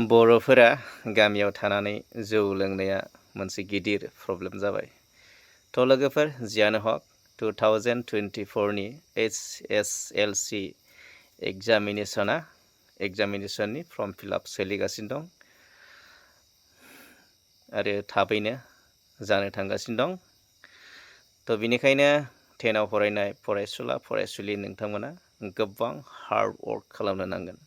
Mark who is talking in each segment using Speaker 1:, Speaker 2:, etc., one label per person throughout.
Speaker 1: बर'फोरा गामियाव थानानै जौ लोंनाया मोनसे गिदिर प्रब्लेम जाबाय। थ' लोगोफोर जियानो हक 2024 नि HSLC एग्जामिनेशननि फर्म फिलआप सोलिगासिनो दं आरो थाबैनो जानो थांगासिनो दं। थ' बिनिखायनो 10आव फरायनाय फरायसुला फरायसुलि नोंथांमोना गोबां हार्ड वर्क खालामनो नांगोन।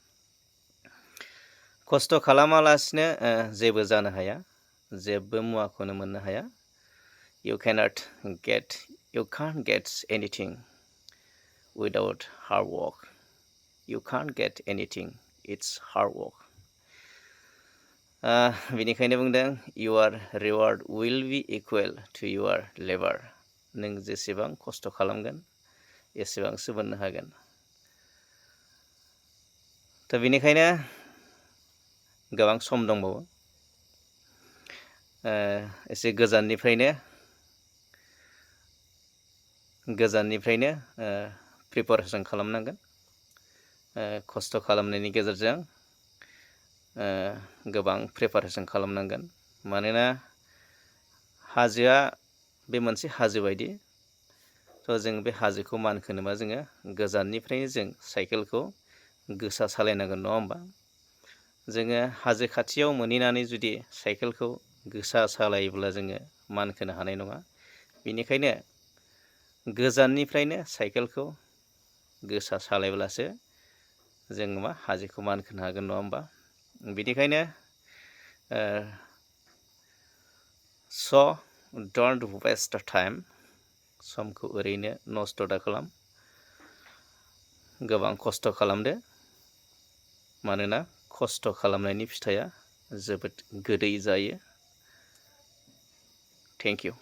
Speaker 1: खस्थ' खालामालासिनो जेबो जानो हाया, जेबो मुवाखौनो मोननो हाया। You can't get anything without hard work. You can't get anything. It's hard work. बिनिखायनो बुंदों your reward will be equal to your labor. नों जेसेबां खस्थ' खालामगोन एसेबांसो मोननो हागोन। थ' बिनिखायनो गोबां सम दंबावो। एसे गोजाननिफ्रायनो प्रिपारेसन खालामनांगोन। खस्थ' खालामनायनि गेजेरजों गोबां प्रिपारेसन खालामनांगोन। मानोना हाजोआ बे मोनसे हाजो बायदि। थ' जों बे हाजोखौ मानखोनोबा जोङो गोजाननिफ्रायनो जों साइकेलखौ गोसा सालायनांगोन, नङा होमबा? जोङो हाजो खाथियाव मोनहैनानै जुदि साइकेलखौ गोसा सालायोब्ला जोङो मानखोनो हानाय नङा। बेनिखायनो गोजाननिफ्रायनो साइकेलखौ गोसा सालायब्लासो जों हाजोखौ मानखोनो हागोन, नङा होमबा? बिनिखायनो don't waste the time. समखौ ओरैनो नस्थ' दा खालाम। गोबां खस्थ' खालामदो। मानोना खस्थ' खालामनायनि फिथाइया जोबोद गोदै जायो। Thank you.